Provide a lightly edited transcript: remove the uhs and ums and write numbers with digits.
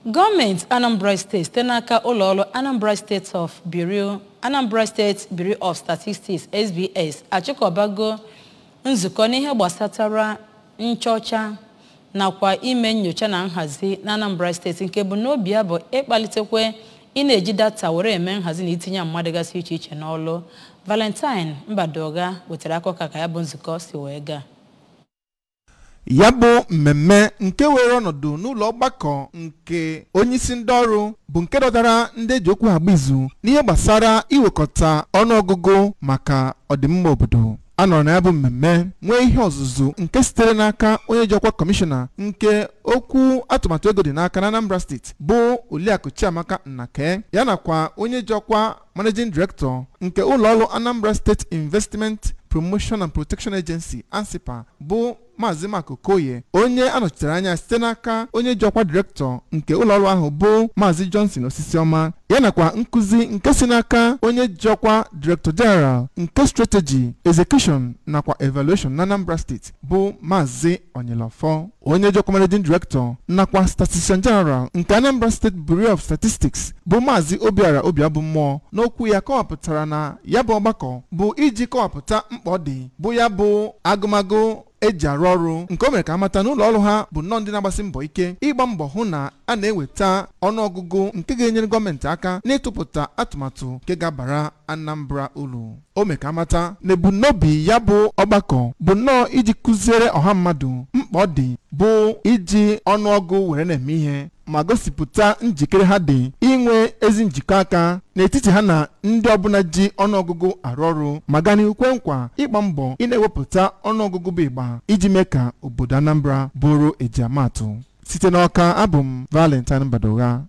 Gọọmenti Anambra Steeti site n'aka ụlọọrụ Anambra State Bureau of Statistics SBS achịkọbago nzukọ n'ihe gbasatara nchọcha nakwa ime nyocha na nhazi na Anambra Steeti, nke bụ n'obi ya bụ ịkpalitekwe ị na-eji data were eme nhazi na itinye mmadụ gasị iche iche n'ọlụ. Valentine Mbadoga wetara akụkọ ka ya bụ nzukọ si wee gaa. Ya bụ mmemme nke were ọnọdụ n'ụlọ ọgbakọ nke onyeisi ndị ọrụ bụ nke dọtara ndị eji okwu agba izu n'ihe gbasara iwekọta ọnụọgụgụ maka ọdịmma obodo. A nọrọ na ya bụ mmemme nwee ihe ọzụzụ nke sitere n'aka onye ji ọkwa kọmishọna nke okwu atụmatụ ego dị n'aka na Anambra Steeti bụ Oliakụ Chiamaka Nnake, ya nakwa onye ji ọkwa Managing Director nke ụlọọrụ Anambra State Investment Promotion and Protection Agency ANSIPA bụ Maazị Mark Okoye, onye anọchitere anya site n'aka onye ji ọkwa direktọ nke ụlọọrụ ahụ bụ Maazị Johnson Osisioma, ya nakwa nkụzi nke si n'aka onye ji ọkwa Director General nke Strategy, Execution nakwa Evaluation na Anambra Steeti bụ Maazị Onyelofo, onye ji ọkwa Managing Director nakwa Statistician General nke Anambra State Bureau of Statistics bụ Maazị Obiara Obiabụmmụọ. N'okwu ya kọwapụtara na ya bụ ọgbakọ bụ iji kọwapụta mkpa ọ dị bụ ya bụ agụmagụ eji arụ ọrụ, nke o mere ka amata n'ụlọ ọrụ ha bụ nnọọ ndị na-agbasi mbọ ike ịgba mbọ hụ na a na-eweta ọnụọgụgụ nke ga-enyere gọọmenti aka n'ịtụpụta atụmatụ nke ga-abara Anambra uru. O mere ka amata na ebumnobi ya bụ ọgbakọ bụ nnọọ iji kụziere ọha mmadụ mkpa ọ dị bụ iji ọnụọgụ were na-eme ihe ma gosipụta njikere ha dị inwe ezi njikọ aka n'etiti ha na ndị ọbụla ji ọnụọgụgụ arụ ọrụ, ma gaa n'ihu kwe nkwa ịgba mbọ ị na-ewepụta ọnụọgụgụ bụ ịgba iji mee ka obodo Anambra bụrụ ejiamatụ. Site n'Ọka, abụ m Valentine Mbadoga.